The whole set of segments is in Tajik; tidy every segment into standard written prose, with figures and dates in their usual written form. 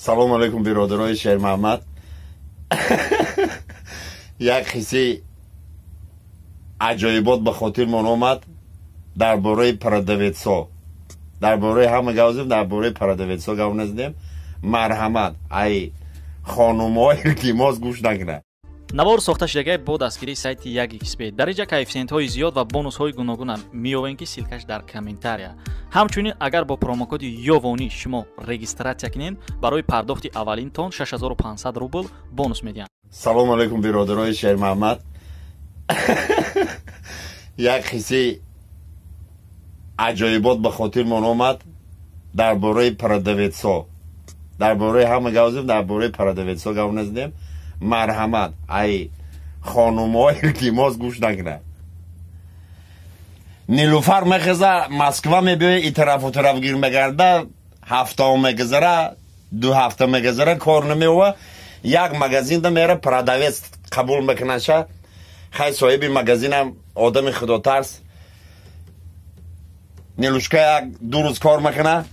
Салом алейкум, биродарои Шермаҳмад. Як қиссаи аҷоибот ба хотирмон омад дар бораи продавецҳо. Дар бораи ҳама гап задем, дар бораи продавецҳо гап назадем. Марҳамат, ай хонумҳо илтимос гӯш накунад. Навор сохта шудагай бо дастгирии сайти 1xb. Дар инҷа коэффисиентҳои зиёд ва бонусҳои гуногунам меёвем, ки ссылкаш дар комментария. Ҳамчунин агар бо промокоди Ёвонӣ шумо регистратсия кунед, барои пардохти аввалинтон 6500 рубл бонус медиҳанд. Салом алейкум, биродарои Шермаҳмад. Як қиссаи аҷоибот ба хотирмон омад дар бораи продавецҳо. Дар бораи ҳама гап задем, дар бораи продавецҳо гап назадем. Марҳамат, ай хонумҳо илтимос гӯш накунад. Нилуфар мехеза, Москва мебиёя, и тарафу тараф гир мегарда, ҳафтао мегузара, 2 ҳафта мегузара, кор намеова. Як магазинда мера, продавец қабул мекунаша. Хай, соҳиби магазинам одами худотарс. Нилушка як 2 рӯз кор мекуна.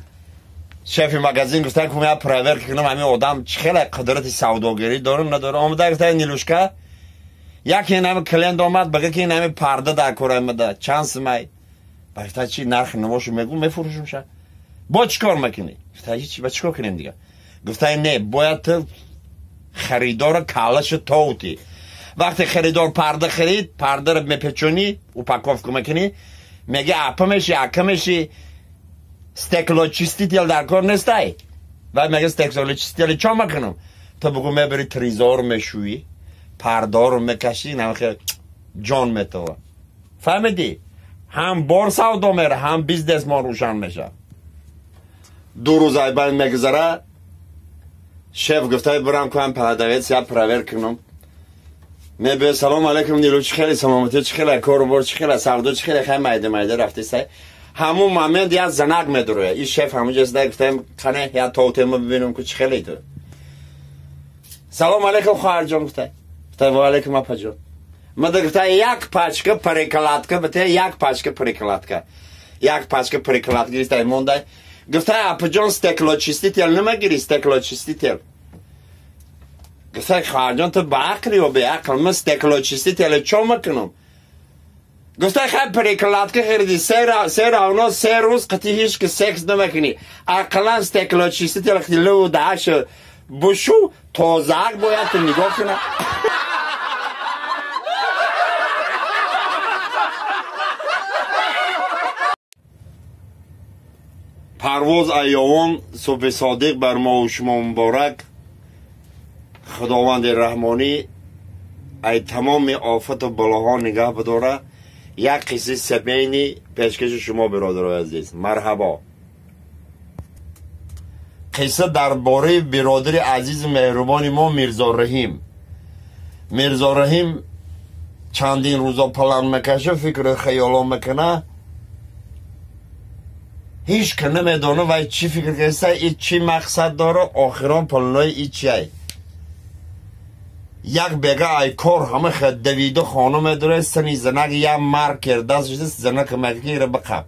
Шефи магазин гуфта, ки я проверка кунам, ҳамин одам чӣ хеле қудрати савдогарӣ дорам, надорам. Омада гуфта, Нилушка, яке ин ҳами клиент омад, бага ки ин ҳами парда дар кор омада, чанд сумай? Ба гуфта, чи нархи навошу мегӯ, мефурӯшумша. Бо чӣ кор мекунӣ? Гуфта, ҳеч, ба чӣ кор кунем дига? Гуфта, не, бояд ту харидора калашу тоутӣ. Вақте харидор парда харид, пардаро мепечонӣ, упаковка мекунӣ, меги апа меши, ака меши, стеклочиститель дар кор нестай. Вай мега, стеклочиститель чо мекунам? Ту бугу мебари тризор мешӯӣ, пардору мекашӣ, намехе ҷон метова. Фаҳмидӣ? Ҳам бор савдо мера, ҳам бизнес мо рӯшан меша. 2 рӯз айбайн мегузара, шеф гуфта, бирам кунам продавец, я проверка кунам. Мебе, салом алейкум, Нилу, чӣ хеле саломатӣ, чӣ хеле кору бор, чӣ хеле савдо, чӣ хеле хай майда майда рафтистай. Ҳамун момент як занак медуроя. И шеф ҳамун ҷо сида гуфтаем, қане я тоутема бибинем, ку чӣ хеле ту. Салом алейкум, хоҳарҷон, гуфта. Гуфта, ва алейкум, апаҷон. Мада гуфта, як пачка прокладка, бите як пачка прокладка. Як пачка прокладка гирифта монда. Гуфта, апаҷон, стеклочиститель намегири, стеклочиститель. Гуфта, хоҳарҷон, ту ба ақли ё беақл, ман стеклочиститель чо мекунам? Гуфта, хай прокладка хариди, се равно 3 рӯз қати ҳеч ки секс намекунӣ. Ақлан стеклочиститель қати лӯ дааш бушу, тозаак бояд ту нигоҳ кунад. Парвоз айёвон, субҳи содиқ бар мо шумо муборак. Худованди раҳмонӣ ай тамоми офату балоҳо нигаҳ бидора. Як қиссаи семейни пешкаши шумо, биродарои азиз. Марҳабо. Қисса дар бораи биродари азизу меҳрубони мо Мирзо Раҳим. Мирзо Раҳим чандин рӯзо палан мекаша, фикру хаёло мекуна. Ҳеч ки намедона вай чӣ фикр кардааст, и чӣ мақсад дора, охирон паланои и чиай. Як бега ай кор ҳама давиду хона медора, сани занак як маркер даст шуда, занак мега ира биқаб.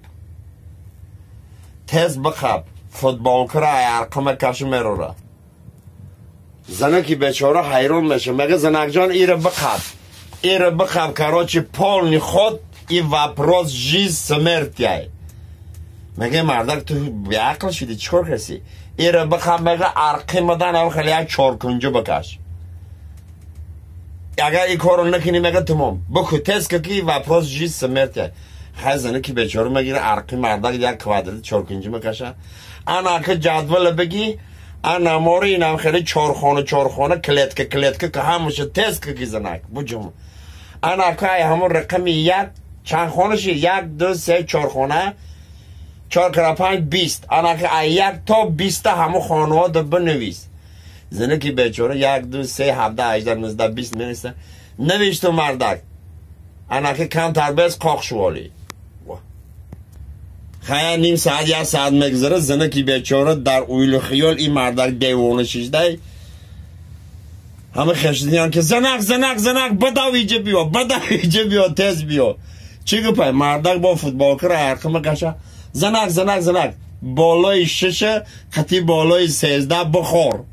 Тез биқаб, футболкара ай арқа мекаша мерора. Занаки бечора ҳайрон меша, мега, занакҷон, ира биқаб. Ира биқаб, короче, полный ход и вопрос жизнь смерти ай. Мега, мардак, ту беақл шуди, чӣ кор кардӣ? Ира биқаб, мега, арқи мадан ам хеле як чоркунҷу бикаш. Агар ин корро накунӣ, мега, тамом. Бикун, тез ки вопрос жизнь смерти. Хай занаки бечора мегира, арқи мардак як квадрат чоркунҷу мекаша. Ана ака ҷадвала бигӣ, ана мори инам хеле чорхона чорхона, клетка клетка, ки ҳамаша тез ки занак буҷум. Ана ака ай ҳамон рақами як чанд хона ши, 1 2 3 4 хона, 4 кара 5 20. Ана ака ай 1 то 20 ҳамон хонаҳо да бинавис. Занаки бечора 1 2 3 17 18 19 20 менависа. Навишту мардак. Ана ака камтар без қоқ шуволӣ. Хая ним саат, як саат мегузара, занаки бечора дар уйлу хиёл ин мардак девона шишдай. Ҳама хешидиян ки занак, занак, занак, бадав иҷа биё, бадав иҷа биё, тез биё. Чӣ гупай? Мардак бо футболкара арқа мекаша. Занак, занак, занак. Болои шиша қати болои 13 бихор.